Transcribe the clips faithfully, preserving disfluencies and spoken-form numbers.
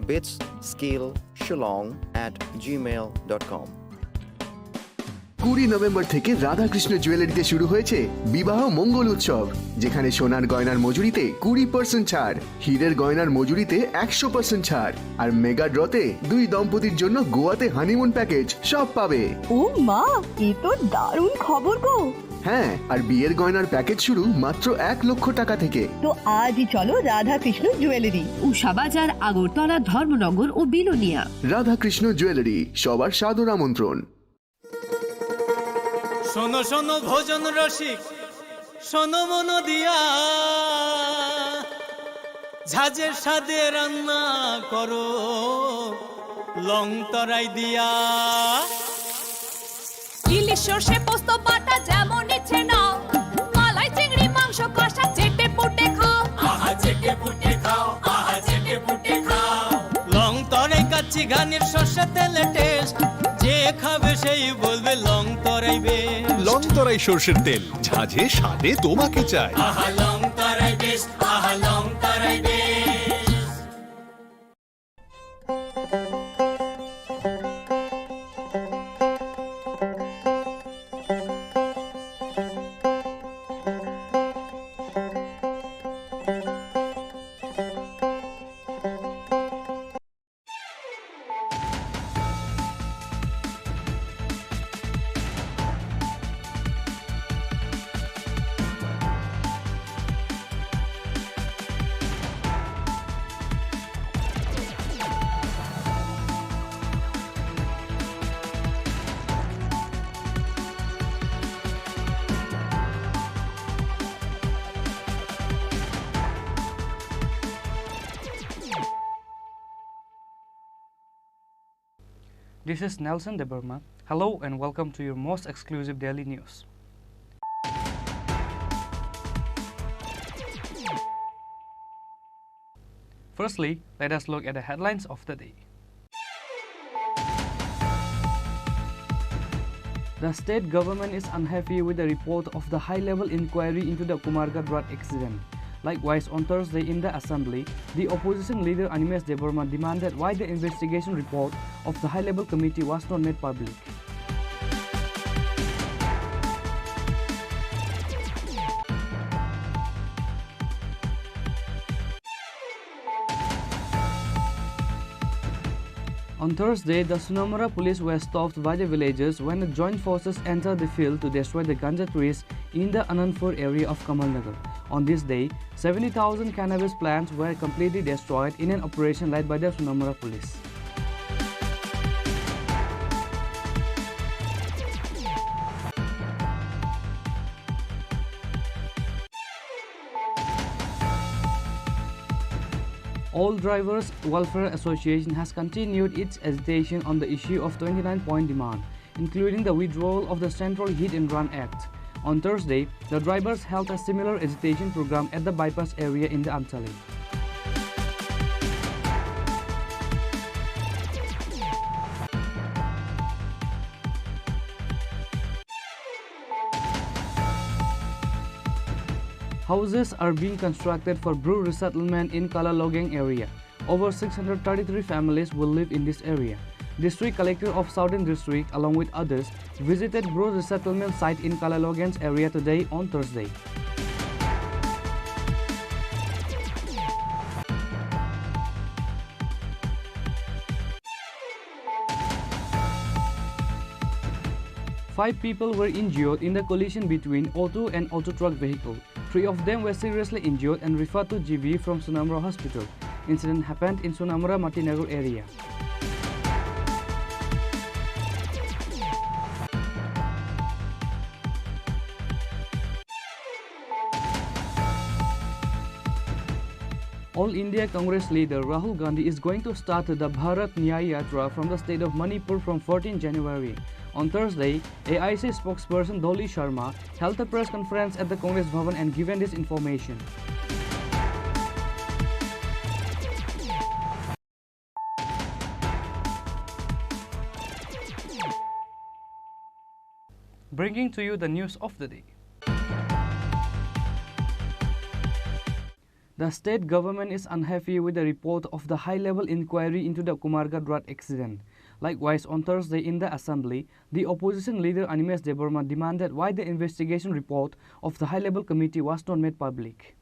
bits skill shillong at gmail dot com. কুড়ি নভেম্বর থেকে রাধাকৃষ্ণ জুয়েলারিতে শুরু হয়েছে বিবাহ মঙ্গল উৎসব, যেখানে সোনার গয়নার মজুরিতে কুড়ি পার্সেন্ট ছাড়, হীরের গয়নার মজুরিতে একশো পার্সেন্ট ছাড়, আর মেগা ড্রতে দুই দম্পতির জন্য গোয়াতে হানিমুন প্যাকেজ, সব পাবে। ও মা, এ তো দারুণ খবর গো। হ্যাঁ, আর বিয়ের গয়নার প্যাকেজ শুরু মাত্র এক লক্ষ টাকা থেকে। তো আজই চলো রাধাকৃষ্ণ জুয়েলারি। উষা বাজার, আগরতলা, ধর্মনগর ও বিলোনিয়া। রাধাকৃষ্ণ জুয়েলারি, সবার সাদর আমন্ত্রণ। শোনো শোনো ভোজন রসিক, শোনো মন দিয়া, ঝাঁঝের স্বাদে রান্না করো লং তরাই দিয়া। ইলিশ সর্ষে পোস্ত বাটা যেমন ইচ্ছে নাও, মালাই চিংড়ি মাংস কষা চেটে পুটে খাও। আহা চেটে পুটে খাও, আহা চেটে পুটে খাও। লং তরাই কাচ্চি ঘানির সর্ষে তেলে টেস্ট, যে খাবে সেই বলবে লং তরাই বেস্ট। লং তরাই সর্ষের তেল, ঝাঁঝে স্বাদে তোমাকে চাই। আহা লং তরাই বেস্ট, আহা লং তরাই best. This is Nelson Debbarma. Hello and welcome to your most exclusive daily news. Firstly, let us look at the headlines of the day. The state government is unhappy with the report of the high-level inquiry into the Kumarghat road accident. Likewise, on Thursday in the assembly, the opposition leader Animesh Debbarma demanded why the investigation report of the high-level committee was not made public. On Thursday, the Sonamura police were stopped by the villagers when the joint forces entered the field to destroy the ganja trees in the Anandpur area of Kamalnagar. On this day, seventy thousand cannabis plants were completely destroyed in an operation led by the Sonamura police. All Drivers Welfare Association has continued its agitation on the issue of twenty-nine point demand, including the withdrawal of the Central Hit and Run Act. On Thursday, the drivers held a similar agitation program at the bypass area in the Amchali. Houses are being constructed for Bru resettlement in Kalalogang area. Over six hundred thirty-three families will live in this area. District Collector of Southern District, along with others, visited Bru resettlement site in Kalaloganj area today on Thursday. Five people were injured in the collision between auto and auto truck vehicle. Three of them were seriously injured and referred to G B from Sonamura Hospital. Incident happened in Sonamura Matinagar area. All India Congress leader Rahul Gandhi is going to start the Bharat Nyay Yatra from the state of Manipur from fourteen January. On Thursday, A I C spokesperson Dolly Sharma held a press conference at the Congress Bhavan and given this information. Bringing to you the news of the day. The state government is unhappy with the report of the high-level inquiry into the Kumarghat road accident. Likewise, on Thursday in the assembly, the opposition leader Animesh Debbarma demanded why the investigation report of the high-level committee was not made public.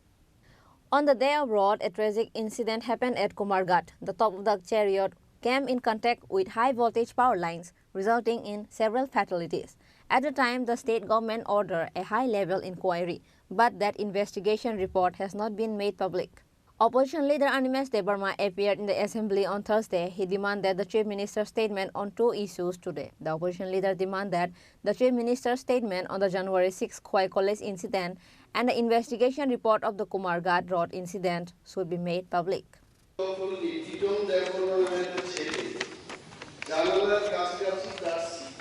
On the day of road, a tragic incident happened at Kumarghat. The top of the chariot came in contact with high voltage power lines, resulting in several fatalities. At the time, the state government ordered a high-level inquiry, but that investigation report has not been made public. Opposition leader Animesh Debbarma appeared in the assembly on Thursday. He demanded the chief minister's statement on two issues today. The opposition leader demanded the chief minister's statement on the January sixth Khowai College incident and the investigation report of the Kumarghat road incident should be made public. তখন লিটন দেববর্মা নামে একটা ছেলে জানালার কাছাকাছি তার সিট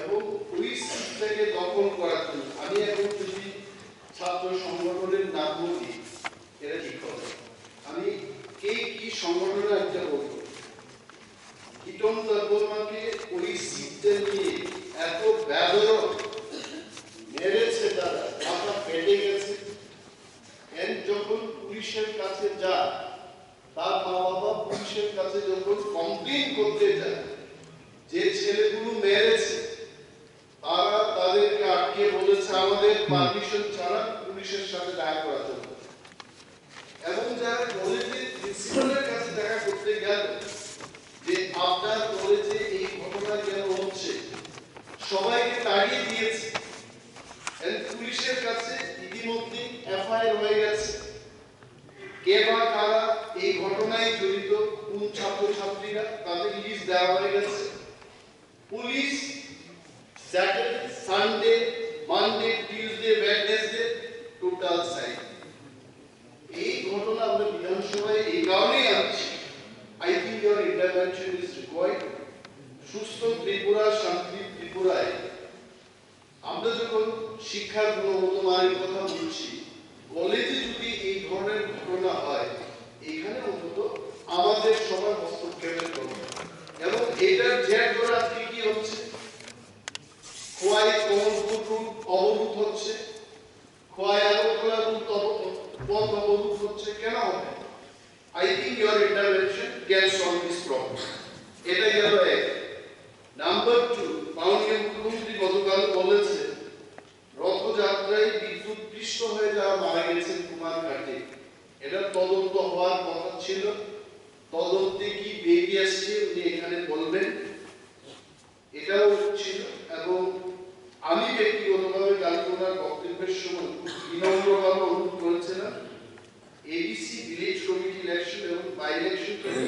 এবং ওই সিটটাকে দখল করার জন্য আমি এখন যদি ছাত্র সংগঠনের নাম বলি, এটা ঠিক হবে। আমি কে কি সংগঠনের একটা বলবো। লিটন দেববর্মাকে ওই সিটটা নিয়ে এত বেধড়ক মেরেছে তারা, মাথা ফেটে গেছে। এন যখন পুলিশের কাছে যায়, তার মা বাবা পুলিশের কাছে যখন কমপ্লেন করতে যায় যে ছেলেগুলো মেরেছে, তারা তাদেরকে আটকে বলেছে আমাদের পারমিশন ছাড়া পুলিশের সাথে দেখা করার জন্য। এবং যারা কলেজের প্রিন্সিপালের কাছে দেখা করতে গেল যে আপনার কলেজে এই ঘটনা কেন হচ্ছে, সবাইকে তাড়িয়ে দিয়েছে। And পুলিশের কাছে ইতিমধ্যেই এফআইআর হয়ে গেছে। কে বা কারা এই ঘটনায় জড়িত, কোন ছাত্রছাত্রীরা, তাদের লিস্ট দেওয়া হয়ে গেছে। Police Saturday, Sunday, Monday, Tuesday, Wednesday total side. এই ঘটনা আমরা বিধানসভায় এই কারণেই আনছি। I think your intervention is required. সুস্থ ত্রিপুরা, শান্তি ত্রিপুরায় আমরা যখন শিক্ষার গুণগত মানের কথা বলছি, কলেজে যদি এই ধরনের ঘটনা হয়, এখানে অন্তত আমাদের সবার হস্তক্ষেপের দরকার। এবং এটার জের ধরে আজকে কি হচ্ছে? খোয়াই কমলপুর রুট অবরোধ হচ্ছে, খোয়াই আগরতলা রুট অব-, পথ অবরোধ হচ্ছে। কেন হবে? I think your intervention can solve this problem. এটা গেল এক। নাম্বার টু, মাননীয় মুখ্যমন্ত্রী গতকাল বলেছে, রথযাত্রায় বিদ্যুৎ পৃষ্ঠ হয়ে যারা মারা গেছেন কুমারঘাটে, এটা তদন্ত হওয়ার কথা ছিল। তদন্তে কি বেরিয়ে আসছে উনি এখানে বলবেন। এটাও ছিল। এবং আমি ব্যক্তিগতভাবে কালকে ওনার বক্তব্যের সময় বিনম্রভাবে অনুরোধ করেছিলাম, এডিসি, ভিলেজ কমিটি ইলেকশন এবং বাই ইলেকশন থেকে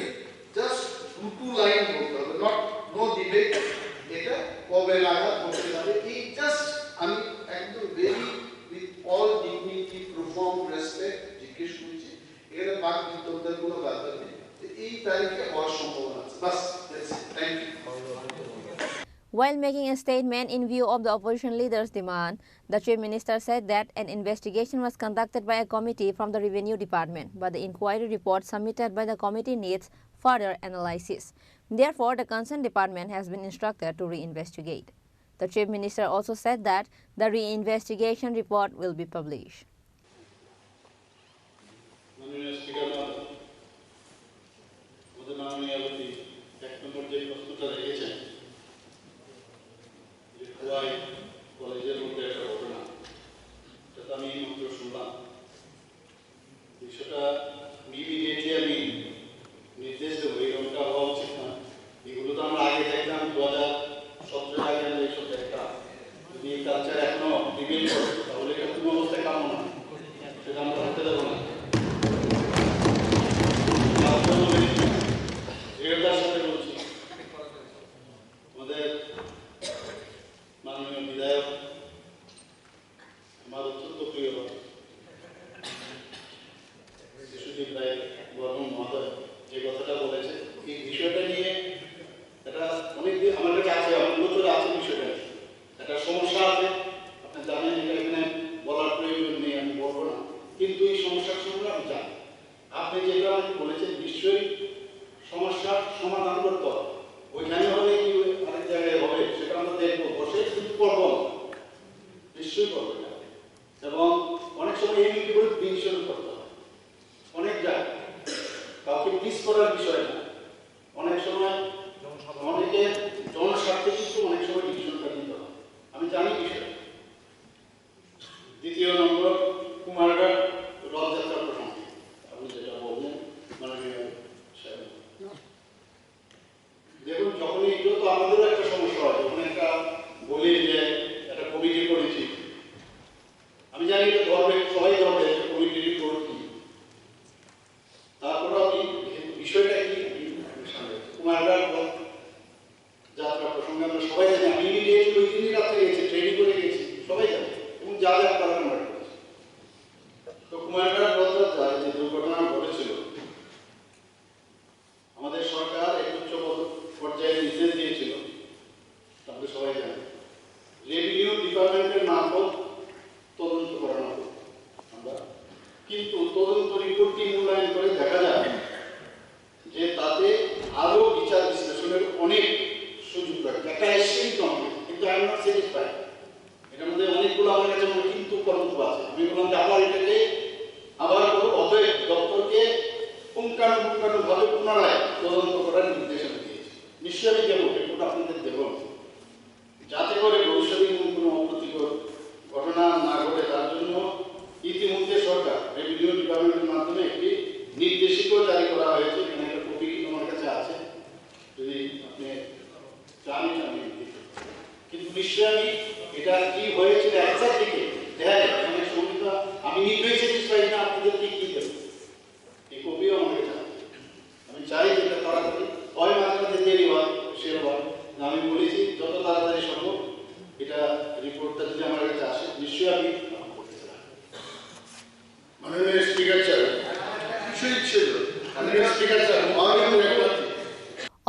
জাস্ট দুটো লাইন বলতে হবে, নট, নো ডিবেট। এটা কবে নাগাদ হতে পারে, এই জাস্ট আমি একদম very, with all dignity, profound respect জিজ্ঞেস করছি। এখানে বাক বিতণ্ডার কোনো ব্যাপার নেই। তো এই তারিখে হওয়ার সম্ভাবনা আছে। বাস, that's it. Thank you. While making a statement in view of the opposition leader's demand, the Chief Minister said that an investigation was conducted by a committee from the Revenue Department, but the inquiry report submitted by the committee needs further analysis. Therefore, the concerned department has been instructed to reinvestigate. The Chief Minister also said that the reinvestigation report will be published. মাননীয় স্পিকার মহোদয়, আমাদের মাননীয় এমপি এক নম্বর যে প্রশ্নটা রেখেছেন, যে খোয়াই কলেজের মধ্যে একটা ঘটনা, এটা তো আমি এইমাত্র শুনলাম। বিষয়টা ইমিডিয়েটলি আমি নির্দেশ দেবো, এরকমটা হওয়া উচিত না। এগুলো তো আমরা আগে দেখতাম, দু হাজার সতেরো আগে আমরা এইসব দেখতাম। যদি এই কালচার এখনো রিমেইন করে, তাহলে এটা কোনো অবস্থায় কাম্য না, সেটা আমরা হতে দেবো না। দৃঢ়তার সাথে বলছি, আমাদের মাননীয় বিধায়ক আমার অত্যন্ত প্রিয় বিশ্বজিৎ রায় বর্মন মহোদয় যে কথাটা বলেছে, এই বিষয়টা নিয়ে এটা অনেক দিন আমার কাছে আছে, অনেক বছর আছে বিষয়টা নিয়ে। একটা সমস্যা আছে, আপনি জানেন, এটা এখানে বলার প্রয়োজন নেই, আমি বলবো না, কিন্তু এই সমস্যার সম্পর্কে আমি জানি। আপনি যেটা আমাকে বলেছেন, নিশ্চয়ই সমস্যার সমাধান করতে হবে। ওইখানে হবে কি আরেক জায়গায় হবে, সেটা আমরা দেখবো বসে, কিন্তু করবো আমরা, নিশ্চয়ই করবো এটা। এবং অনেক সময় এই করে ডিসিশন করতে হবে। বিষয় না। অনেক সময় অনেকে জনস্বার্থে কিন্তু অনেক সময় ডিসিশনটা নিতে হয়। আমি জানি বিষয়টা। দ্বিতীয় নম্বর, কুমারঘাট রথযাত্রা প্রসঙ্গে আপনি যেটা বললেন, মাননীয় সাহেব, দেখুন, যখনই, এটা তো আমাদেরও একটা সমস্যা হয়, যখন একটা বলি যে একটা কমিটি করেছি, আমি জানি এটা ধরবে, সবাই ধরবে, একটা কমিটি রিপোর্ট কি। তারপরে আমি বিষয়টা কি, আমি আপনার সামনে রাখছি। কুমারঘাট রথ যাত্রা প্রসঙ্গে আমরা সবাই জানি, আমি ইমিডিয়েটলি ওই দিনই রাত্রে গেছি, ট্রেনিং করে গেছি, সবাই জানে। এবং যা যা করার আমরা করেছি। তো কুমারঘাট রথযাত্রায় যে দুর্ঘটনা ঘটেছিল, আমাদের সরকার এক উচ্চ পদ-, পর্যায়ে নির্দেশ দিয়েছিল, তারপরে সবাই জানে, রেভিনিউ ডিপার্টমেন্টের মারফত তদন্ত করানো হবে আমরা। কিন্তু তদন্ত রিপোর্টটি মূল্যায়ন করে দেখা যায় যে তাতে আরো বিচার বিশ্লেষণের অনেক সুযোগ রয়েছে। একটা অ্যাসিড কমপ্লিট, কিন্তু আই এম নট স্যাটিসফাইড। এটার মধ্যে অনেকগুলো আমার কাছে মনে হয় কিন্তু কর্মত্ব আছে। আমি বললাম যে আবার এটাকে আবার করো, অতএব দপ্তরকে পুঙ্খানুপুঙ্খানুভাবে পুনরায় তদন্ত করার নির্দেশ আমি দিয়েছি। নিশ্চয়ই আমি দেবো, রিপোর্ট আপনাদের দেবো। যাতে করে ভবিষ্যতে এমন কোনো অপ্রীতিকর ঘটনা না ঘটে, তার জন্য ইতিমধ্যে সরকার রেভিনিউ ডিপার্টমেন্টের মাধ্যমে একটি নির্দেশিকা জারি করা হয়েছে। এখানে একটা কপি আমার কাছে আছে, যদি আপনি চান, এটা আমি দিতে পারি। কিন্তু নিশ্চয়ই আমি এটা কি হয়েছিল একজাক্ট দিকে দেখা যায়, অনেক সময় তো আমি নিজেই স্যাটিসফাইড না, আপনাদেরকে কি দেবো? এই কপিও আমার কাছে আছে। আমি চাই যে এটা তাড়াতাড়ি হয়, মাঝে মাঝে দেরি হয়, সে হয়। না, আমি বলেছি যত তাড়াতাড়ি সম্ভব এটা রিপোর্টটা যদি আমার কাছে আসে, নিশ্চয়ই আমি গ্রহণ করতে চাই। মাননীয় স্পিকার স্যার, শহীদ ছিল। মাননীয় স্পিকার স্যার, মাননীয় একমাত্র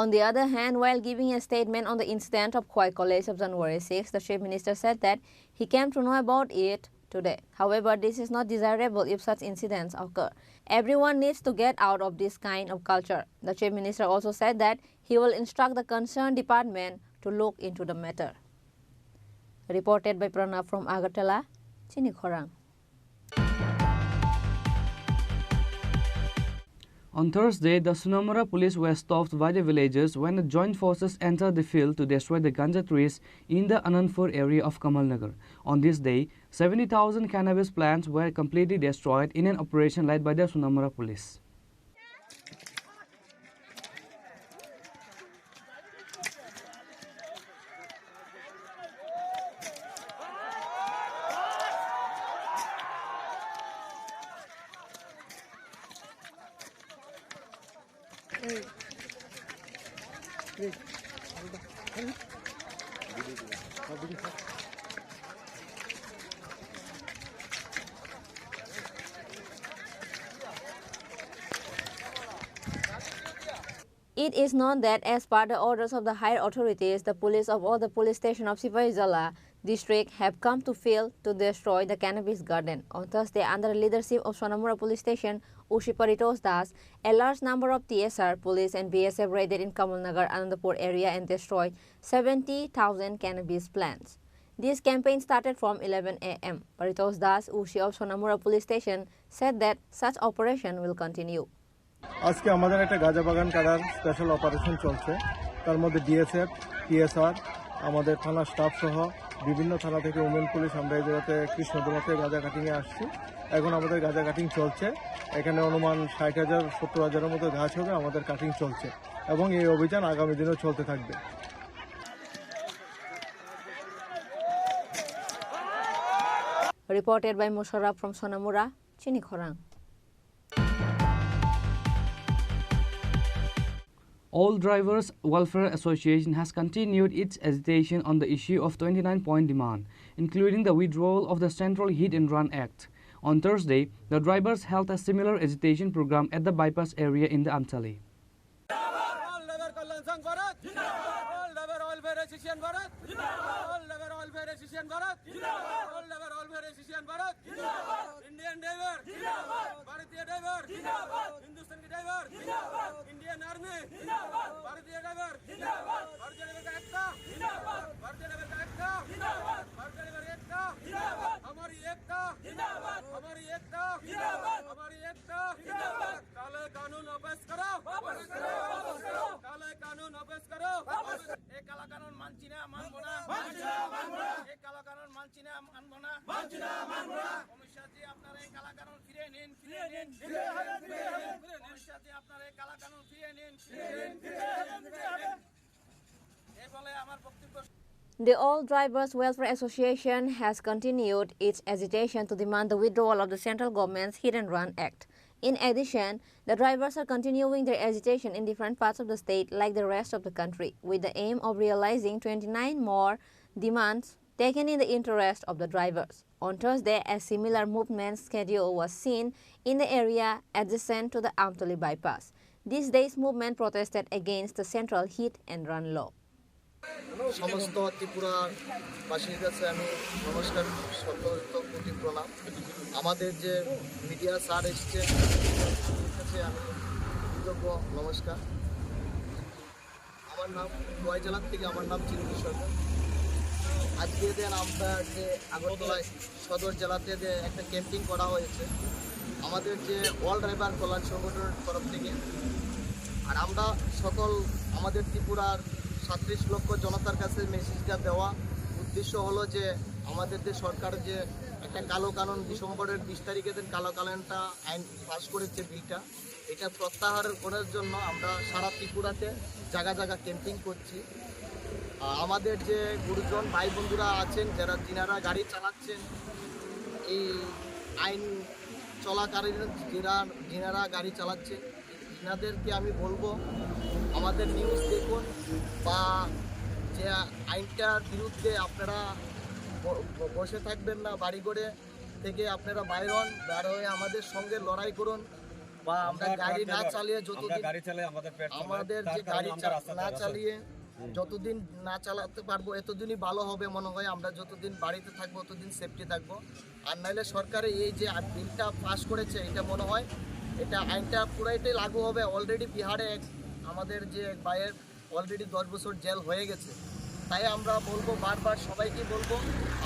On the other hand, while giving a statement on the incident of Khowai College of January six, the Chief Minister said that he came to know about it today. However, this is not desirable if such incidents occur. Everyone needs to get out of this kind of culture. The Chief Minister also said that he will instruct the concerned department to look into the matter. Reported by Pranab from Agartala, Chini Khorang. On Thursday, the Sonamura police were stopped by the villagers when the joint forces entered the field to destroy the ganja trees in the Anandpur area of Kamalnagar. On this day, seventy thousand cannabis plants were completely destroyed in an operation led by the Sonamura police. It is known that as per the orders of the higher authorities, the police of all the police station of Sipahi Jala district have come to field to destroy the cannabis garden. On Thursday, under the leadership of Sonamura Police Station O C Paritosh Das, a large number of T S R, police and B S F raided in Kamalnagar Anandpur area and destroyed seventy thousand cannabis plants. This campaign started from eleven A M. Paritosh Das, O C of Sonamura Police Station, said that such operation will continue. আজকে আমাদের একটা গাঁজা বাগান কাটার special operation চলছে। তার মধ্যে BSF, TSR, আমাদের থানা স্টাফ সহ বিভিন্ন থানা থেকে উমেন পুলিশ, আমরা এই জায়গাতে কৃষ্ণধুমাতে গাঁজা কাটিংয়ে আসছি। এখন আমাদের গাঁজা কাটিং চলছে। এখানে অনুমান ষাট হাজার, সত্তর হাজারের মতো গাছ হবে, আমাদের কাটিং চলছে এবং এই অভিযান আগামী দিনেও চলতে থাকবে। Reported by Musharraf from Sonamura, Chini Khorang. All Drivers Welfare Association has continued its agitation on the issue of twenty-nine point demand, including the withdrawal of the Central Hit and Run Act. On Thursday, the drivers held a similar agitation program at the bypass area in the Amtali. All Driver Kalyan Sangh Bharat Zindabad. All Driver Welfare Association Bharat Zindabad. All Driver Welfare Association Bharat Zindabad. All Driver Welfare Association Bharat Zindabad. Indian driver Zindabad. Bharatiya driver Zindabad. Hindustan ki driver Zindabad. Indian Army Zindabad. Bharatiya driver Zindabad. Bharatiya driver ka ekta Zindabad. Bharatiya driver ka ekta Zindabad. Bharatiya driver ka ekta Zindabad. Hamari ekta Zindabad. Hamari ekta Zindabad. Hamari ekta Zindabad. काले कानून वापस करो, वापस करो। The All Drivers Welfare Association has continued its agitation to demand the withdrawal of the central government's Hit and Run Act. In addition, the drivers are continuing their agitation in different parts of the state like the rest of the country, with the aim of realizing twenty-nine more demands taken in the interest of the drivers. On Thursday, a similar movement schedule was seen in the area adjacent to the Amtoli bypass. This day's movement protested against the central Hit and Run law. সমস্ত ত্রিপুরাবাসীর কাছে আমি নমস্কার, শত শত কোটি প্রণাম। আমাদের যে মিডিয়া স্যার এসছে, তার কাছে আমি কৃতজ্ঞ, নমস্কার। আমার নাম, খোয়াই জেলার থেকে আমার নাম চিরঞ্জিত সরকার। আজকে দেন আমরা যে আগরতলায় সদর জেলাতে যে একটা ক্যাম্পিং করা হয়েছে আমাদের যে অল ড্রাইভার কল্যাণ সংগঠনের তরফ থেকে, আর আমরা সকল আমাদের ত্রিপুরার সাতত্রিশ লক্ষ জনতার কাছে মেসেজটা দেওয়া উদ্দেশ্য হলো যে আমাদের যে সরকার যে একটা কালো কানুন ডিসেম্বরের বিশ তারিখে দিন কালো কানুনটা আইন পাস করেছে বিলটা, এটা প্রত্যাহার করার জন্য আমরা সারা ত্রিপুরাতে জায়গা জায়গা ক্যাম্পিং করছি। আহ, আমাদের যে গুরুজন ভাই বন্ধুরা আছেন, যারা, যিনারা গাড়ি চালাচ্ছেন, এই আইন চলাকালীন যারা, যিনারা গাড়ি চালাচ্ছেন, এনাদেরকে আমি বলবো, আমাদের নিউজ দেখুন, বা যে আইনটার বিরুদ্ধে আপনারা ব-, ব-, বসে থাকবেন না, বাড়ি ঘরে থেকে আপনারা বাইর হন, বার হয়ে আমাদের সঙ্গে লড়াই করুন, বা আমরা আমরা গাড়ি না চালিয়ে যতদিন, গাড়ি চালাই, আমাদের পেট চলে। আমাদের তার যে কারণে গাড়ি আমরা চা-, রাস্তাতে না আছি। চালিয়ে হুম। যতদিন না চালাতে পারবো, এতদিনই ভালো হবে মনে হয়। আমরা যতদিন বাড়িতে থাকবো, ততদিন সেফটি থাকবো। আর নাইলে সরকারে এই যে আ-, বিলটা পাস করেছে, এটা মনে হয়, এটা আইনটা পুরাইটাই লাগু হবে। Already বিহারে এক, আমাদের যে এক ভাইয়ের already দশ বছর জেল হয়ে গেছে। তাই আমরা বলবো, বারবার সবাইকে বলবো,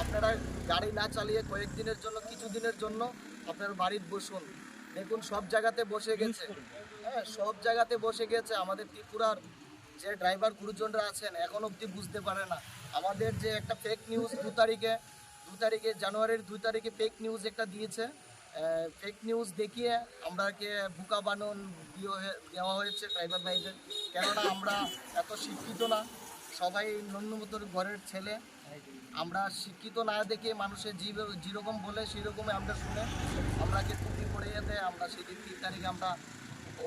আপনারা গাড়ি না চালিয়ে কয়েকদিনের জন্য, কিছুদিনের জন্য আপনারা বাড়িতে বসুন। দেখুন, সব জায়গাতে বসে গেছে, হ্যাঁ, সব জায়গাতে বসে গেছে। আমাদের ত্রিপুরার যে ড্রাইভার গুরুজনরা আছেন, এখন অবধি বুঝতে পারে না। আমাদের যে একটা ফেক নিউজ দু তারিখে, দু তারিখে, জানুয়ারির দু তারিখে ফেক নিউজ একটা দিয়েছে। আহ, ফেক নিউজ দেখিয়ে আমরাকে বোকা বানান দিয়ে হয়ে-, দেওয়া হয়েছে ড্রাইভার ভাইদের। কেননা আমরা এত শিক্ষিত না, সবাই নিম্নবিত্ত ঘরের ছেলে। আমরা শিক্ষিত না দেখে মানুষের যে-, যেরকম বলে সেরকমই আমরা শুনে আমরাকে টুপি পরিয়ে দেয়। আমরা সেদিন তিন তারিখে আমরা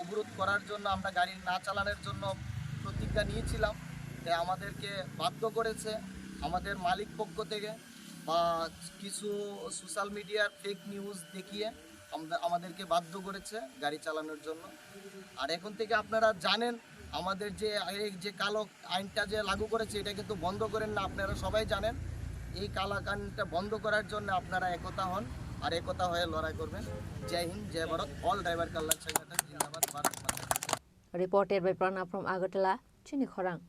অবরোধ করার জন্য, আমরা গাড়ি না চালানোর জন্য প্রতিজ্ঞা নিয়েছিলাম, তাই আমাদেরকে বাধ্য করেছে আমাদের মালিক পক্ষ থেকে বা কিছু সোশ্যাল মিডিয়ার ফেক নিউজ দেখিয়ে আমরা, আমাদেরকে বাধ্য করেছে গাড়ি চালানোর জন্য। আর এখন থেকে আপনারা জানেন, আমাদের যে এই যে কালো আইনটা যে লাগু করেছে, এটা কিন্তু বন্ধ করেন না। আপনারা সবাই জানেন, এই কালো আইনটা বন্ধ করার জন্য আপনারা একতা হন, আর একতা হয়ে লড়াই করবেন। জয় হিন্দ, জয় ভারত, অল ড্রাইভার কল্যাণ সংগঠন জিন্দাবাদ, ভারত মাতা কি জয়। Reported by Pranab from Agartala, Chini Khorang.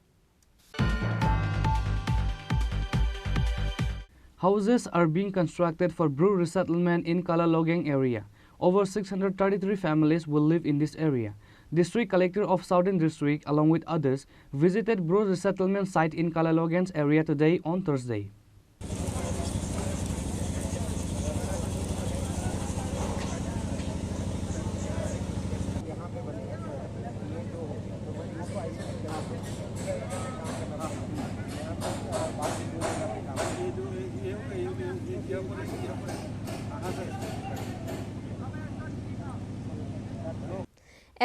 Houses are being constructed for Bru resettlement in Kalalogeng area. Over six hundred thirty-three families will live in this area. District Collector of Southern District, along with others, visited Bru resettlement site in Kalalogeng area today on Thursday.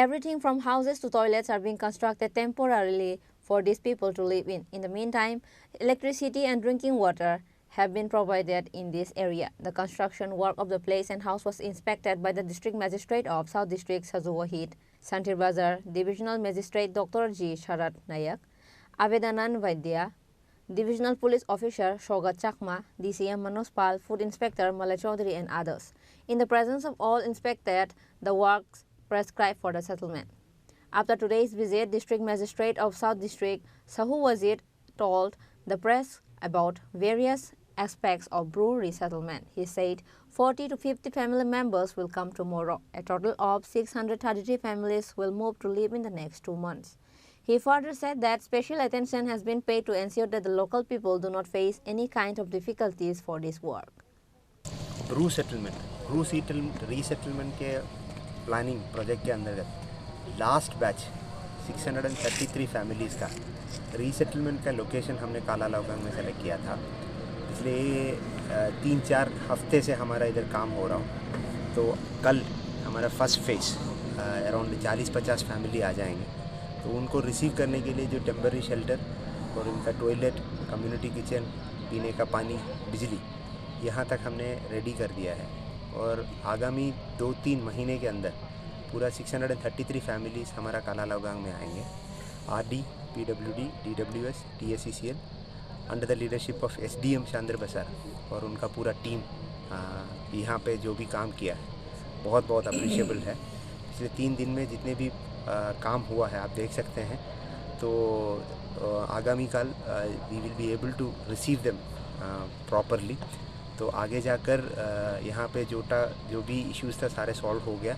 Everything from houses to toilets are being constructed temporarily for these people to live in. In the meantime, electricity and drinking water have been provided in this area. The construction work of the place and house was inspected by the District Magistrate of South District Sajuo Hit, Santir Bazar, Divisional Magistrate Doctor G Sharat Nayak, Avedanan Vaidya, Divisional Police Officer Shoga Chakma, D C M Manoj Pal, Food Inspector Malay Chaudhary and others. In the presence of all inspected, the works prescribed for the settlement. After today's visit, District Magistrate of South District Sahu Wazir told the press about various aspects of Bru resettlement. He said forty to fifty family members will come tomorrow. A total of six hundred thirty-three families will move to live in the next two months. He further said that special attention has been paid to ensure that the local people do not face any kind of difficulties for this work. Bru settlement, Bru settle-, resettlement के planning project के अंतर्गत last batch six hundred and thirty three families का resettlement का location हमने काला लाउगांग में सेलेक्ट किया था। पिछले अ, तीन चार हफ्ते से हमारा इधर काम हो रहा हो, तो कल हमारा फर्स्ट फेज अराउंड चालीस पचास फैमिली आ जाएंगे। तो उनको रिसीव करने के लिए जो टेम्परेरी शेल्टर और उनका टॉयलेट, कम्युनिटी किचन, पीने का पानी, बिजली, यहाँ तक हमने रेडी कर दिया है। और आगामी दो तीन महीने के अंदर पूरा six hundred and thirty three families हमारा काला लाउगांग में आएंगे। आरडी, पीडब्ल्यूडी, डीडब्ल्यूएस, टीएसईसीएल, under the leadership of SDM चांद्र बसर और उनका पूरा टीम यहाँ पे जो भी काम किया है, बहुत बहुत अप्रिशिएबल है। पिछले तीन दिन में जितने भी अ, काम हुआ है, आप देख सकते हैं। तो अ, आगामी काल we will be able to receive them properly। तो आगे जाकर अ, यहाँ पे जोटा जो भी इश्यूज था, सारे सॉल्व हो गया।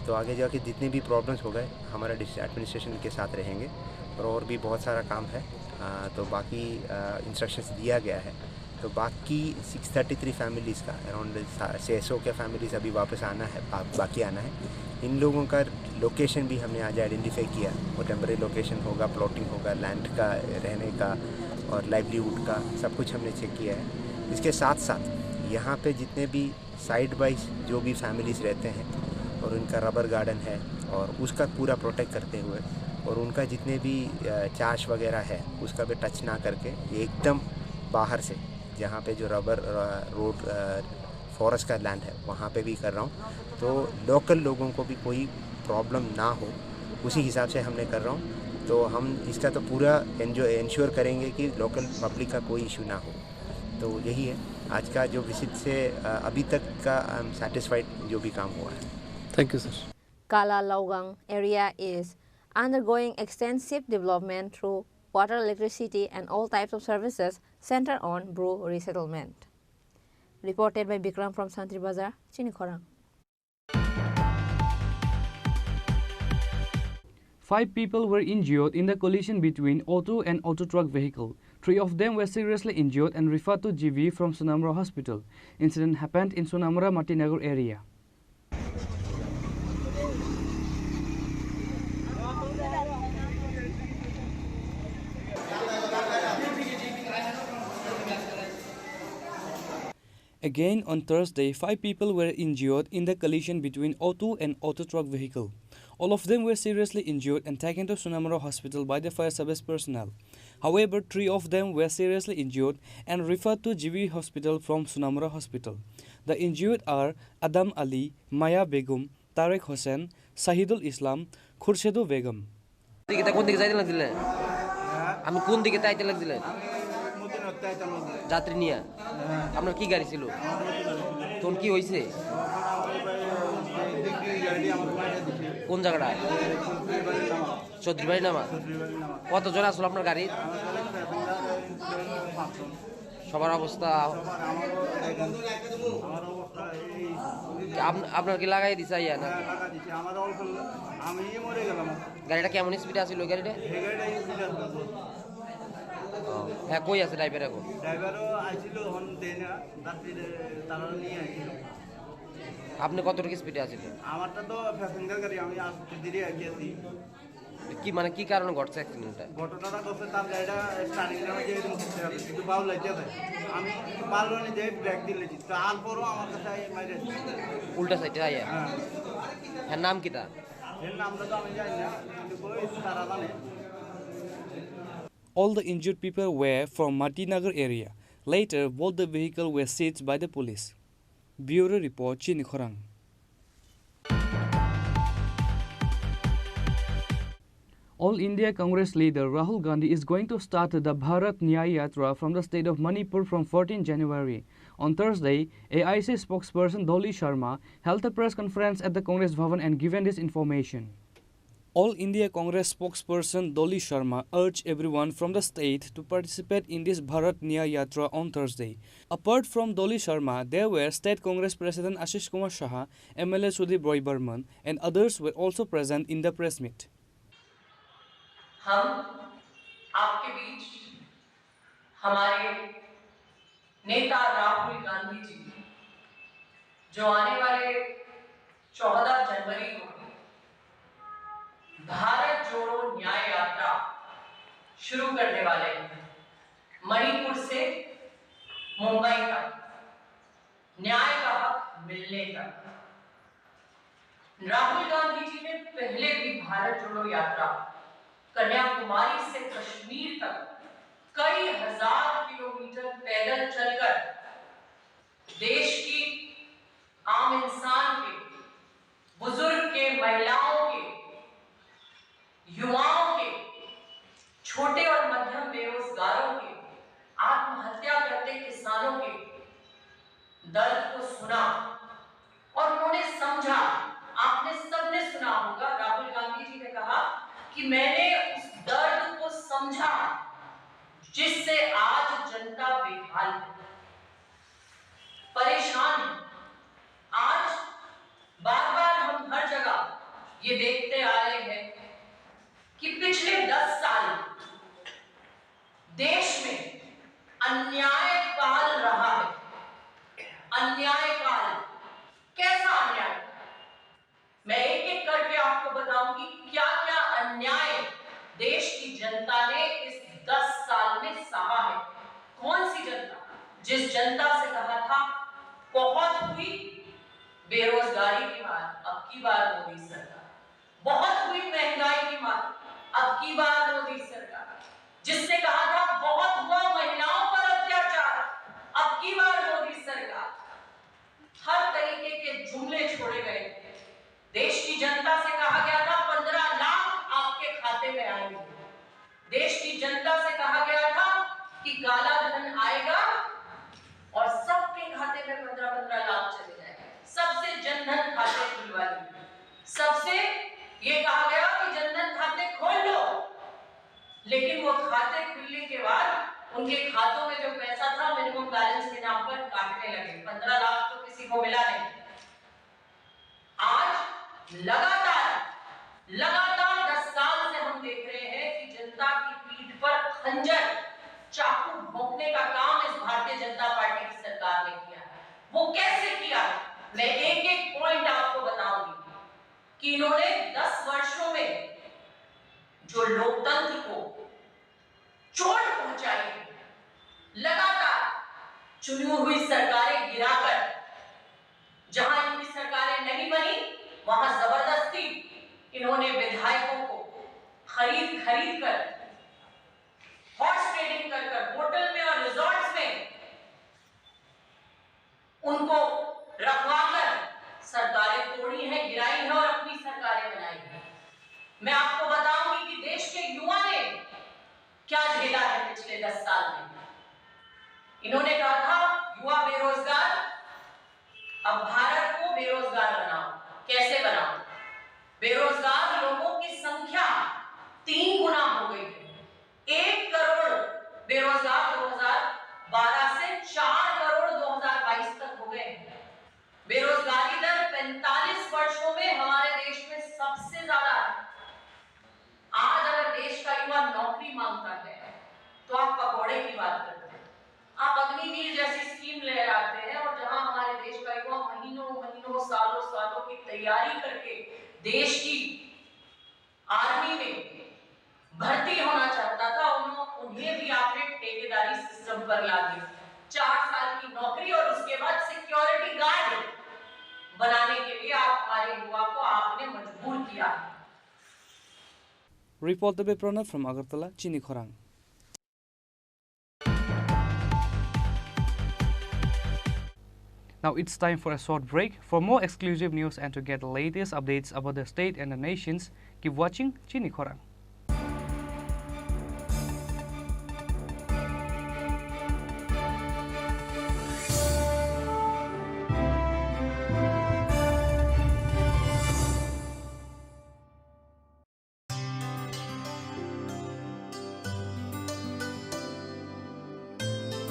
तो आगे जाके जितने भी प्रॉब्लम्स हो गए, हमारा डिस्ट्रिक्ट एडमिनिस्ट्रेशन के साथ रहेंगे। और और भी बहुत सारा काम है। अ, तो बाकी इंस्ट्रक्शंस दिया गया है। तो बाकी सिक्स थर्टी थ्री फैमिलीज़ का अराउंड छः सौ के फैमिलीज़ अभी वापस आना है, बा, बाकी आना है। इन लोगों का लोकेशन भी हमने आज आइडेंटिफाई किया। वो टेम्परेरी लोकेशन होगा, प्लॉटिंग होगा, लैंड का, रहने का और लाइवलीहुड का, सब कुछ हमने चेक किया है। इसके साथ साथ यहाँ पे जितने भी साइड बाई जो भी फैमिलीज़ रहते हैं और उनका रबर गार्डन है और उसका पूरा प्रोटेक्ट करते हुए और उनका जितने भी अ, चाश वगैरह है, उसका भी टच ना करके एकदम बाहर से, जहाँ पे जो रबर अ, रोड अ, फॉरेस्ट का लैंड है, वहाँ पे भी कर रहा हूँ। तो लोकल लोगों को भी कोई प्रॉब्लम ना हो, उसी हिसाब से हमने कर रहा हूँ। तो हम इसका तो पूरा एंजो इंश्योर करेंगे कि लोकल पब्लिक का कोई इशू ना हो। तो यही है आज का जो विजिट से अ, अभी तक का आई एम सेटिस्फाइड जो भी काम हुआ है। Thank you, sir. Kala Laogang area is undergoing extensive development through water, electricity, and all types of services centered on Bru resettlement. Reported by Bikram from Santri Bazar, Chini Khorang. Five people were injured in the collision between auto and auto truck vehicle. Three of them were seriously injured and referred to G V from Sonamura Hospital. Incident happened in Sonamura Matinagar area. Again, on Thursday, five people were injured in the collision between auto and auto truck vehicle. All of them were seriously injured and taken to Sonamura Hospital by the fire service personnel. However, three of them were seriously injured and referred to G V Hospital from Sonamura Hospital. The injured are Adam Ali, Maya Begum, Tarek Hossain, Sahidul Islam, Khurshedul Begum. দিকে তা কোন দিকে যাইতে লাগছিলে? আমি কোন দিকে তাইতে লাগছিলে? যাত্রী নিয়ে। আপনার কি গাড়ি ছিল? তখন কি হয়েছে? কোন জায়গাটা? চৌধুরী বাড়ি নামা। কতজন আসলো আপনার গাড়ি? সবার অবস্থা? আপ-, আপনার কি লাগাই দিছে আইয়া না? গাড়িটা কেমন স্পিডে আছিল ওই গাড়িটা? ও, হ্যাঁ, কই আছে ড্রাইভার এখন? ড্রাইভারও আইছিল, হন দেয় না, যাত্রীদের তারা নিয়ে আইছিল। আপনি কতটুকু স্পিডে আছিলেন? আমারটা তো প্যাসেঞ্জার গাড়ি, আমি আসতে দেরি আগে আছি। কি, মানে, কি কারণে ঘটছে অ্যাক্সিডেন্টটা? ঘটনাটা ঘটছে, তার গাড়িটা স্টার্টিং এর মধ্যে এরকম করতে হবে, কিন্তু বাউল লাগতে হবে। আমি একটু বাউল হয়ে যাই, ব্রেক দিলে, তারপরও আমার কাছে আইয়া মাইরে। উল্টা সাইডে আইয়া? হ্যাঁ। হ্যাঁ, নাম কিতা? এর নামটা তো আমি জানি না, কিন্তু ওই তারা জানে। All the injured people were from Matinagar area. Later, both the vehicle were seized by the police. Bureau Report, Chini Khorang. All India Congress leader Rahul Gandhi is going to start the Bharat Nyay Yatra from the state of Manipur from fourteen January. On Thursday, A I C spokesperson Dolly Sharma held a press conference at the Congress Bhavan and given this information. All India Congress spokesperson Dolly Sharma urged everyone from the state to participate in this Bharat Nyay Yatra on Thursday. Apart from Dolly Sharma, there were State Congress President Ashish Kumar Saha, M L A Sudip Roy Barman, and others were also present in the press meet. हम आपके बीच हमारे नेता राहुल गांधी जी, जो आने वाले चौदह जनवरी को भारत जोड़ो न्याय यात्रा शुरू करने वाले हैं। मणिपुर से मुंबई तक न्याय का हक मिलने तक। राहुल गांधी जी ने पहले भी भारत जोड़ो यात्रा कन्याकुमारी से कश्मीर तक कई हजार किलोमीटर पैदल चलकर देश की आम इंसान के, बुजुर्ग के, महिलाओं के, युवाओं के, छोटे और मध्यम बेरोजगारों के, आत्महत्या करते किसानों के दर्द को सुना और उन्होंने समझा। आपने सबने सुना होगा, राहुल गांधी जी ने कहा कि मैंने उस दर्द को समझा जिससे आज जनता बेहाल है, परेशान है। आज बार बार हम हर जगह ये देखते आ रहे हैं कि पिछले दस साल देश में अन्याय काल रहा है। अन्याय काल। कैसा अन्याय? मैं एक एक करके आपको बताऊंगी क्या क्या अन्याय देश की जनता ने इस दस साल में सहा है। कौन सी जनता? जिस जनता से कहा था बहुत हुई बेरोजगारी की मार, अब की बार मोदी सरकार। बहुत हुई महंगाई की मार, अब की बार मोदी सरकार। जिसने कहा था बहुत हुआ महिलाओं पर अत्याचार, अब की बार मोदी सरकार। हर तरीके के जुमले छोड़े गए। देश की जनता से कहा गया था पंद्रह लाख आपके खाते में आएंगे। देश की जनता से कहा गया था कि काला धन आएगा और सबके खाते में पंद्रह पंद्रह लाख चले जाएंगे। सबसे जनधन खाते खुलवा लिए। सबसे ये कहा गया कि जनधन खाते खोल लो, लेकिन वो खाते खुलने के बाद उनके खातों में जो पैसा था मिनिमम बैलेंस के नाम पर काटने लगे। पंद्रह लाख तो किसी को मिला नहीं। आज लगातार, लगातार दस साल से हम देख रहे हैं कि जनता की पीठ पर खंजर, चाकू भोंकने का काम इस भारतीय जनता पार्टी की सरकार ने किया है। वो कैसे किया? मैं एक एक पॉइंट आपको बताऊंगी कि इन्होंने दस वर्षों में जो लोकतंत्र को चोट पहुंचाई है। लगातार चुनी हुई सरकारें गिराकर, जहां इनकी सरकारें नहीं बनी, वहां जबरदस्ती इन्होंने विधायकों को खरीद खरीद कर, हॉर्स ट्रेडिंग कर कर होटल में और रिजॉर्ट्स में उनको रखवाकर सरकारें तोड़ी हैं, गिराई हैं और अपनी सरकारें बनाई हैं। मैं आपको बताऊंगी कि देश के युवा ने क्या झेला है पिछले दस साल में। इन्होंने कहा था, युवा बेरोजगार, अब भारत को बेरोजगार बनाओ। कैसे बनाओ? बेरोजगार लोगों की संख्या तीन गुना हो गई है। एक करोड़ बेरोजगार दो हज़ार बारह से चार करोड़ दो हज़ार बाईस तक हो गए हैं। बेरोजगारी दर पैंतालीस वर्षों में हमारे देश में सबसे ज्यादा है। आज अगर देश का युवा नौकरी मांगता है, तो आप पकौड़े की बात करते हैं। आप अग्निवीर जैसी स्कीम ले आते हैं और जहां हमारे देश का युवा महीनों महीनों, सालों सालों की तैयारी करके देश की आर्मी में भर्ती होना चाहता था, उन्हों-, उन्हें भी आपने ठेकेदारी सिस्टम पर ला दिया। चार साल की नौकरी और उसके बाद सिक्योरिटी गार्ड बनाने के लिए आप हमारे युवा को आपने मजबूर किया। Report to be Pranab from Agartala, Chini Khorang. Now it's time for a short break. For more exclusive news and to get the latest updates about the state and the nations, keep watching Chini Khorang.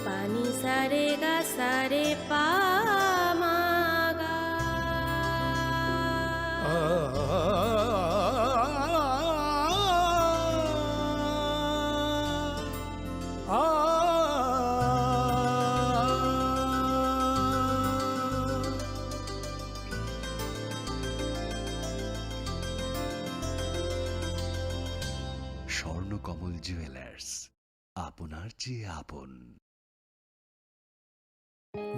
Pani sare ga sare pa ma ga. Swarnakamal jewellers, আপনার যে আপন।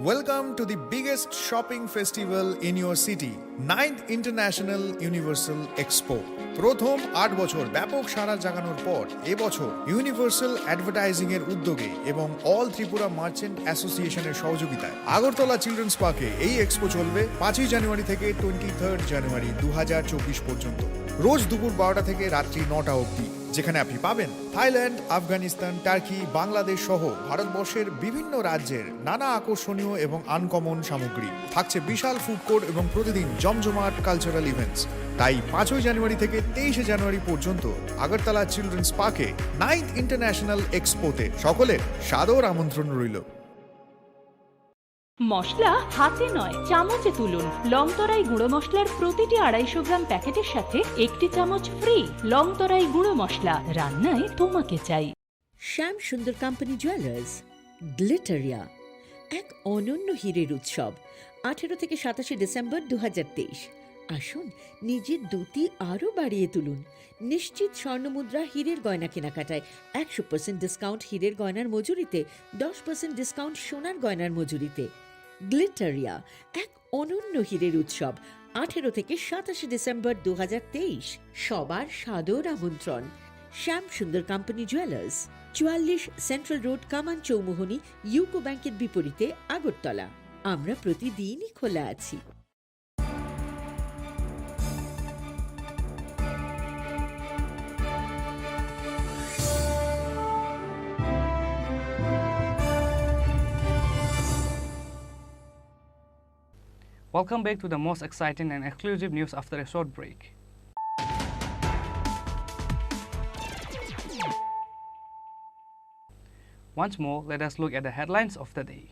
Welcome to the biggest shopping festival in your city, ninth International Universal Expo. প্রথম আট বছর ব্যাপক সাড়া জাগানোর পর এবছর ইউনিভার্সাল অ্যাডভার্টাইজিং এর উদ্যোগে এবং অল ত্রিপুরা মার্চেন্ট অ্যাসোসিয়েশনের সহযোগিতায় আগরতলা চিলড্রেন্স পার্কে এই এক্সপো চলবে পাঁচই জানুয়ারি থেকে টোয়েন্টি থার্ড জানুয়ারি দু হাজার চব্বিশ পর্যন্ত, রোজ দুপুর বারোটা থেকে রাত্রি নটা অবধি, যেখানে আপনি পাবেন থাইল্যান্ড, আফগানিস্তান, টার্কি, বাংলাদেশ সহ ভারতবর্ষের বিভিন্ন রাজ্যের নানা আকর্ষণীয় এবং আনকমন সামগ্রী। থাকছে বিশাল ফুড কোর্ট এবং প্রতিদিন জমজমাট কালচারাল ইভেন্টস। তাই পাঁচই জানুয়ারি থেকে তেইশে জানুয়ারি পর্যন্ত আগরতলা চিলড্রেন্স পার্কে নাইন্থ ইন্টারন্যাশনাল এক্সপোতে সকলের সাদর আমন্ত্রণ রইল। মশলা হাতে নয়, চামচে তুলুন। লংতরাই গুঁড়ো মশলার প্রতিটি আড়াইশো গ্রাম প্যাকেটের সাথে একটি চামচ ফ্রি। লংতরাই গুঁড়ো মশলা, রান্নায় তোমাকে চাই। শ্যাম সুন্দর কোম্পানি জুয়েলার্স, গ্লিটারিয়া, এক অনন্য হীরের উৎসব, আঠেরো থেকে সাতাশে ডিসেম্বর দু হাজার তেইশ। আসুন, নিজের দ্যুতি আরও বাড়িয়ে তুলুন। নিশ্চিত স্বর্ণমুদ্রা হীরের গয়না কেনাকাটায় একশো পার্সেন্ট ডিসকাউন্ট হীরের গয়নার মজুরিতে, দশ পার্সেন্ট ডিসকাউন্ট সোনার গয়নার মজুরিতে। গ্লিটারিয়া, এক অনন্য হীরের উৎসব, আঠেরো থেকে সাতাশে ডিসেম্বর দু হাজার তেইশ। সবার সাদর আমন্ত্রণ। শ্যাম সুন্দর কোম্পানি জুয়েলার্স, চুয়াল্লিশ সেন্ট্রাল রোড, কামান চৌমুহনী, ইউকো ব্যাংকের বিপরীতে, আগরতলা। আমরা প্রতিদিনই খোলা আছি। Welcome back to the most exciting and exclusive news after a short break. Once more, let us look at the headlines of the day.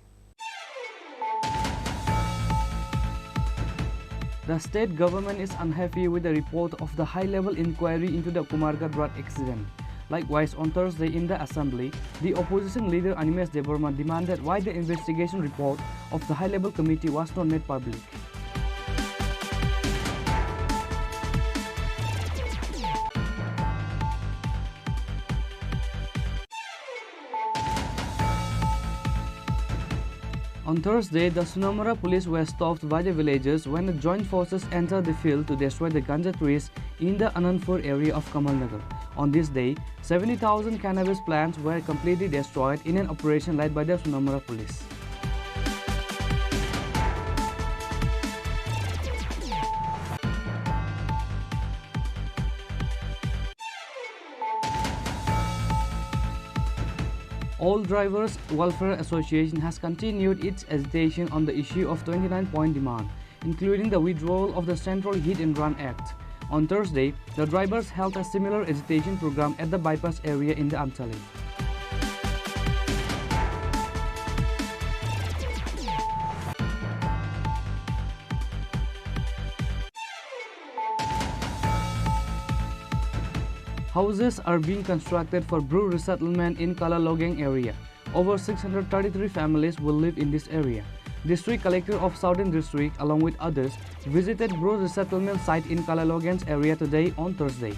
The state government is unhappy with the report of the high-level inquiry into the Kumarghat road accident. Likewise, on Thursday in the assembly, the opposition leader Animesh Debbarma demanded why the investigation report of the high-level committee was not made public. On Thursday, the Sonamara police were stopped by the villagers when the joint forces entered the field to destroy the ganja trees in the Anandpur area of Kamalnagar. On this day, seventy thousand cannabis plants were completely destroyed in an operation led by the Sonamara police. All Drivers Welfare Association has continued its agitation on the issue of twenty-nine point demand, including the withdrawal of the Central Hit and Run Act. On Thursday, the drivers held a similar agitation program at the bypass area in the Amchali. Houses are being constructed for Bru resettlement in Kalalogeng area. Over six hundred thirty-three families will live in this area. District Collector of Southern District, along with others, visited Bru resettlement site in Kalalogeng area today on Thursday.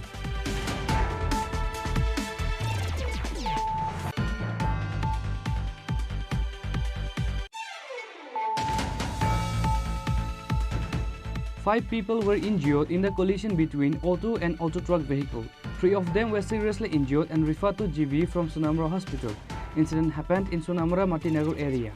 Five people were injured in the collision between auto and auto truck vehicle. Three of them were seriously injured and referred to G B from Sonamara Hospital. Incident happened in Sonamara Matinagar area.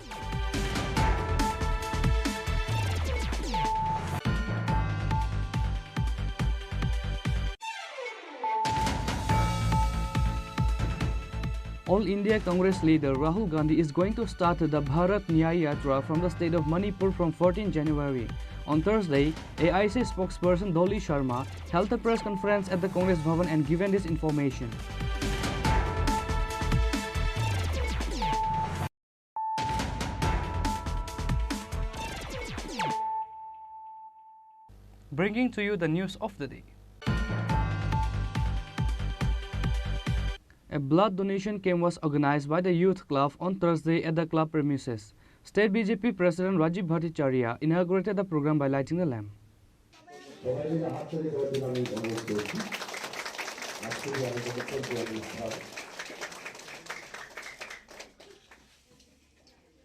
All India Congress leader Rahul Gandhi is going to start the Bharat Nyay Yatra from the state of Manipur from fourteen January. On Thursday, A I C spokesperson Dolly Sharma held a press conference at the Congress Bhavan and given this information. Bringing to you the news of the day. A blood donation camp was organized by the youth club on Thursday at the club premises. State B J P President Rajiv Bhattacharya inaugurated the program by lighting the lamp.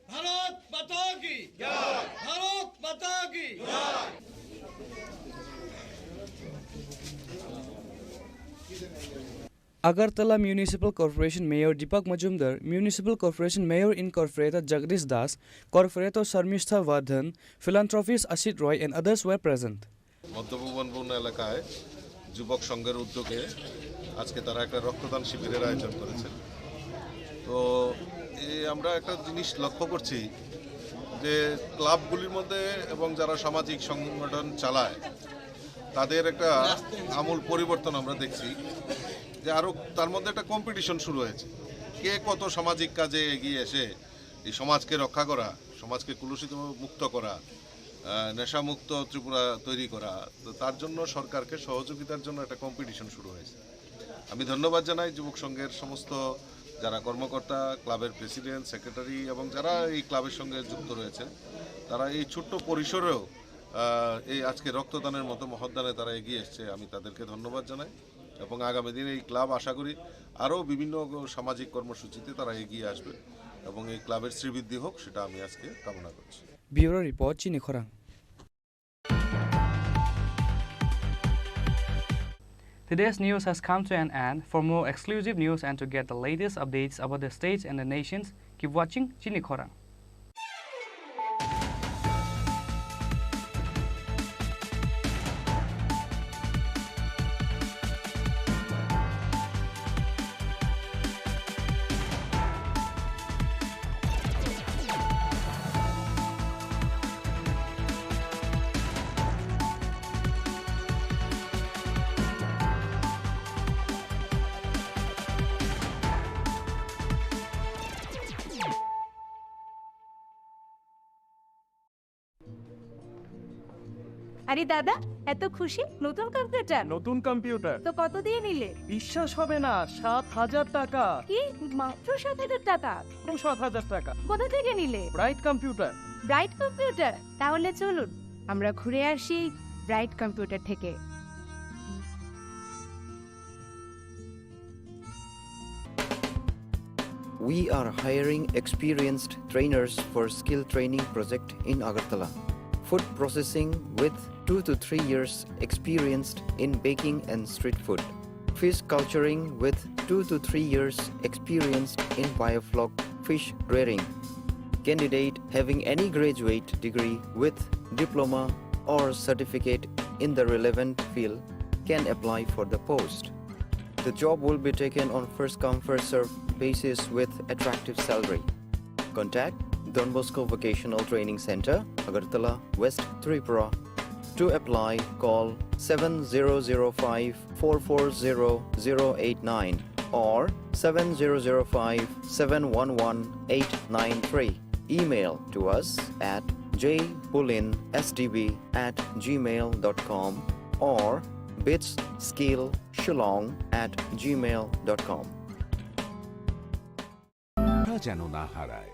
Bharat মাতা কি জয়। ভারত মাতা কি জয়। Agartala Municipal Corporation Mayor Deepak Majumdar, Municipal Corporation Mayor Incorporator Jagdish Das, Corporator Sharmistha Vardhan, philanthropist Ashit Roy and others were present. মধ্যভুবনপূর্ণ এলাকায় যুবক সংঘের উদ্যোগে আজকে তারা একটা রক্তদান শিবিরের আয়োজন করেছেন। তো এই আমরা একটা জিনিস লক্ষ্য করছি যে ক্লাবগুলির মধ্যে এবং যারা সামাজিক সংগঠন চালায় তাদের একটা আমূল পরিবর্তন আমরা দেখছি, যে আরও তার মধ্যে একটা কম্পিটিশন শুরু হয়েছে, কে কত সামাজিক কাজে এগিয়ে এসে এই সমাজকে রক্ষা করা, সমাজকে কলুষিত মুক্ত করা, আহ, নেশামুক্ত ত্রিপুরা তৈরি করা। তো তার জন্য সরকারকে সহযোগিতার জন্য একটা কম্পিটিশন শুরু হয়েছে। আমি ধন্যবাদ জানাই যুবক সংঘের সমস্ত যারা কর্মকর্তা, ক্লাবের প্রেসিডেন্ট, সেক্রেটারি এবং যারা এই ক্লাবের সঙ্গে যুক্ত রয়েছেন, তারা এই ছোট্ট পরিসরেও, আহ, এই আজকে রক্তদানের মতো মহৎদানে তারা এগিয়ে এসছে। আমি তাদেরকে ধন্যবাদ জানাই এবং আগামী দিনে এই ক্লাব আশা করি আরও বিভিন্ন সামাজিক কর্মসূচিতে তারা এগিয়ে আসবে এবং এই ক্লাবের শ্রীবৃদ্ধি হোক, সেটা আমি আজকে কামনা করছি। Bureau Report, Chini Khorang. Today's news has come to an end. For more exclusive news and to get the latest updates about the states and the nations, keep watching Chini Khorang. আরে দাদা, এত খুশি? নতুন কম্পিউটার? নতুন কম্পিউটার। তো কত দিয়ে নিলে? বিশ্বাস হবে না, সাত হাজার টাকা। কি, মাত্র সাত হাজার টাকা? এবং সাত হাজার টাকা। কোথা থেকে নিলে? Bright computer. Bright computer? তাহলে চলুন আমরা ঘুরে আসি ব্রাইট কম্পিউটার থেকে। We are hiring experienced trainers for skill training project in Agartala. Food processing with two to three years experienced in baking and street food. Fish culturing with two to three years experienced in biofloc fish rearing. Candidate having any graduate degree with diploma or certificate in the relevant field can apply for the post. The job will be taken on first come, first serve basis with attractive salary. Contact Don Bosco Vocational Training Center, Agartala, West Tripura. To apply, call seven zero zero five four four zero zero eight nine or seven zero zero five seven one one eight nine three. Email to us at j pulin s d b at gmail dot com or bits skill shillong at gmail dot com. তা যেন না হারায়।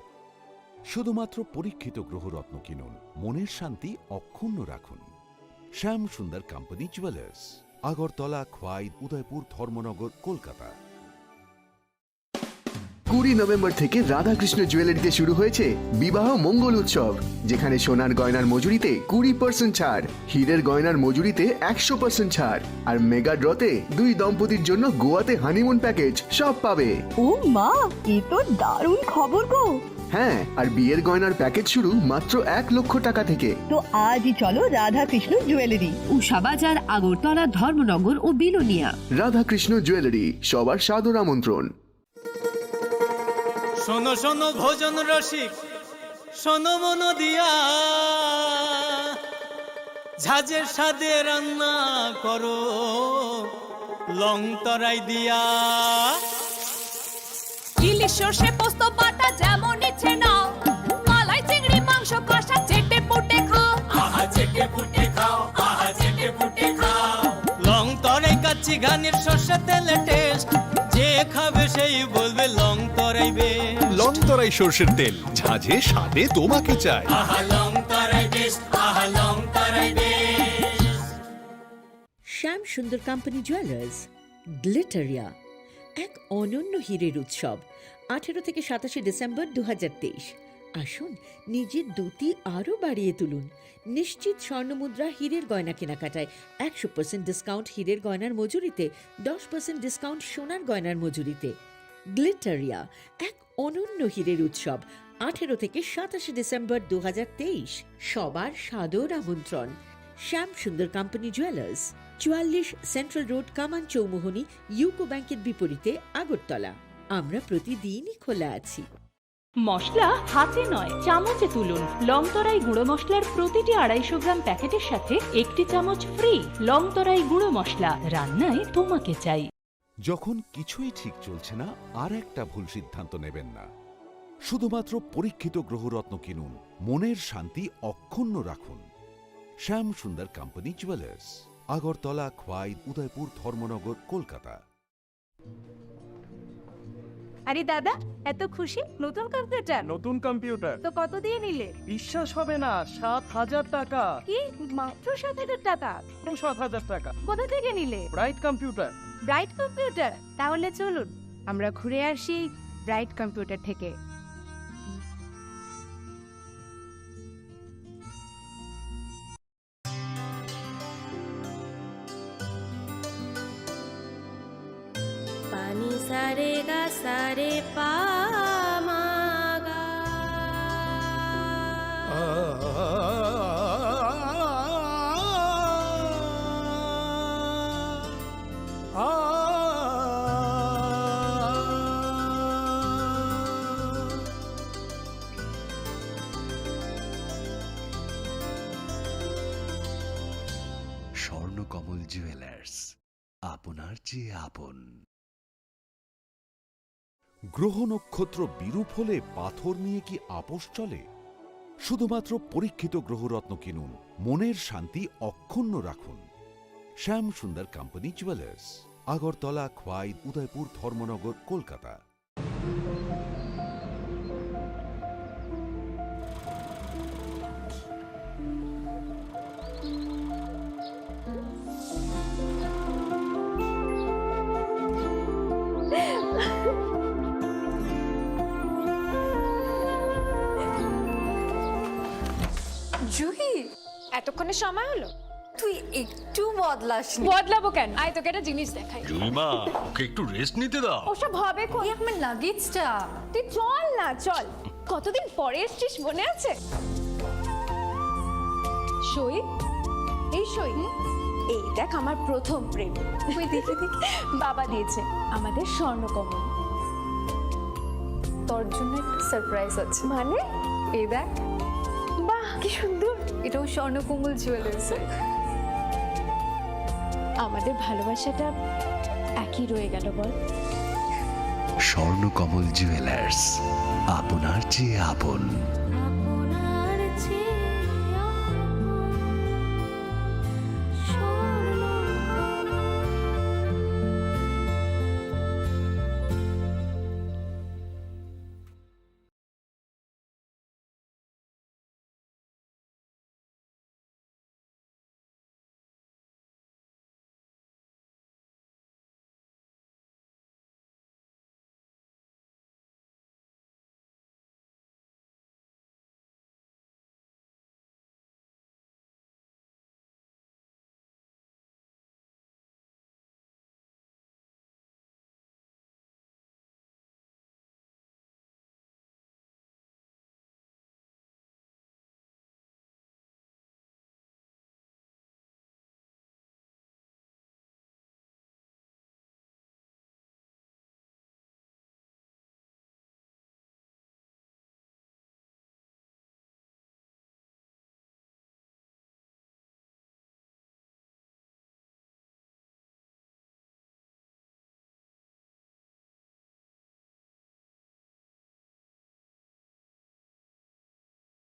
শুধুমাত্র পরীক্ষিত গ্রহরত্ন কিনুন, মনের শান্তি অক্ষুণ্ণ রাখুন। শ্যাম সুন্দর কোম্পানি জুয়েলার্স, আগরতলা, খোয়াই, উদয়পুর, ধর্মনগর, কলকাতা। কুড়ি নভেম্বর থেকে রাধাকৃষ্ণ জুয়েলারিতে শুরু হয়েছে বিবাহ মঙ্গল উৎসব, যেখানে সোনার গয়নার মজুরিতে কুড়ি পার্সেন্ট ছাড়, হীরের গয়নার মজুরিতে একশো পার্সেন্ট ছাড়, আর মেগা ড্রতে দুই দম্পতির জন্য গোয়াতে হানিমুন প্যাকেজ, সব পাবে। ও মা, এ তো দারুণ খবর গো। হ্যাঁ, আর বিয়ের গয়নার প্যাকেজ শুরু মাত্র এক লক্ষ টাকা থেকে। তো আজই চলো রাধাকৃষ্ণ জুয়েলারি। উষা বাজার, আগরতলা, ধর্মনগর ও বিলোনিয়া। রাধাকৃষ্ণ জুয়েলারি, সবার সাদর আমন্ত্রণ। শোনো শোনো ভোজন রসিক, শোনো মন দিয়া, ঝাঁঝের স্বাদে রান্না করো লং তরাই দিয়া। ইলিশ সর্ষে পোস্ত বাটা যেমন ইচ্ছে নাও, মালাই চিংড়ি মাংস কষা চেটে পুটে খাও। আহা চেটে পুটে খাও, আহা চেটে পুটে খাও। লং তরাই কাচ্চি ঘানির সর্ষে তেলে টেস্ট, যে খাবে সেই বলবে লং তরাই বেশ। লং তরাই সর্ষের তেল, ঝাঁঝে স্বাদে তোমাকে চাই। আহা লং তরাই বেশ, আহা লং তরাই বেশ। শ্যাম সুন্দর কোম্পানি জুয়েলার্স, গ্লিটারিয়া, এক অনন্য হীরের উৎসব। আঠেরো থেকে সাতাশে ডিসেম্বর দু হাজার তেইশ। আসুন, নিজের দ্যুতি আরও বাড়িয়ে তুলুন। নিশ্চিত স্বর্ণমুদ্রা, হীরের গয়না কেনাকাটায় একশো পার্সেন্ট ডিসকাউন্ট হীরের গয়নার মজুরিতে, দশ পার্সেন্ট ডিসকাউন্ট সোনার গয়নার মজুরিতে। গ্লিটারিয়া, এক অনন্য হীরের উৎসব, আঠেরো থেকে সাতাশে ডিসেম্বর দু হাজার তেইশ। সবার সাদর আমন্ত্রণ। শ্যাম সুন্দর কোম্পানি জুয়েলার্স, চুয়াল্লিশ সেন্ট্রাল রোড, কামান চৌমুহনী, ইউকো ব্যাংকের বিপরীতে, আগরতলা। আমরা প্রতিদিনই খোলা আছি। মশলা হাতে নয়, চামচে তুলুন। লংতরাই গুঁড়ো মশলার প্রতিটি আড়াইশো গ্রাম প্যাকেটের সাথে একটি চামচ ফ্রি। লংতরাই গুঁড়ো মশলা, রান্নায় তোমাকে চাই। যখন কিছুই ঠিক চলছে না, আর একটা ভুল সিদ্ধান্ত নেবেন না। শুধুমাত্র পরীক্ষিত গ্রহরত্ন কিনুন, মনের শান্তি অক্ষুণ্ণ রাখুন। শ্যাম সুন্দর কোম্পানি জুয়েলার্স, আগরতলা, খোয়াই, উদয়পুর, ধর্মনগর, কলকাতা। আরে দাদা, এত খুশি? নতুন কম্পিউটার? নতুন কম্পিউটার। তো কত দিয়ে নিলে? বিশ্বাস হবে না, সাত হাজার টাকা। কি? মাত্র সাত হাজার টাকা? মাত্র সাত হাজার টাকা। কোথা থেকে নিলে? Bright computer. Bright computer? তাহলে চলুন, আমরা ঘুরে আসি ব্রাইট কম্পিউটার থেকে। Pani sare ga sare pa ma ga. Swarnakamal jewellers, আপনার চেয়ে আপন। গ্রহ নক্ষত্র বিরূপ হলে পাথর নিয়ে কি আপোষ চলে? শুধুমাত্র পরীক্ষিত গ্রহরত্ন কিনুন, মনের শান্তি অক্ষুণ্ণ রাখুন। শ্যাম সুন্দর কোম্পানি জুয়েলার্স, আগরতলা, খোয়াই, উদয়পুর, ধর্মনগর, কলকাতা। জুহি, এতক্ষণে সময় হলো? তুই একটু বদলাসনি। বদলাবো কেন? আয়, তোকে একটা জিনিস দেখাই। জুইমা, ওকে একটু রেস্ট নিতে দাও। ওসব হবে কোন? এই আমার লাগেজটা। তুই চল না, চল। কতদিন পরে এসছিস, মনে আছে? সই, এই সই। এই দেখ, আমার প্রথম প্রেম। ওই দেখি, দেখি। বাবা দিয়েছে, আমাদের স্বর্ণকমল। তোর জন্য একটা সারপ্রাইজ আছে। মানে? এই দেখ। বাহ, কি সুন্দর। এটাও স্বর্ণকমল জুয়েলার্সের। আমাদের ভালোবাসাটা একই রয়ে গেল, বল? স্বর্ণকমল জুয়েলার্স, আপনার চেয়ে আপন।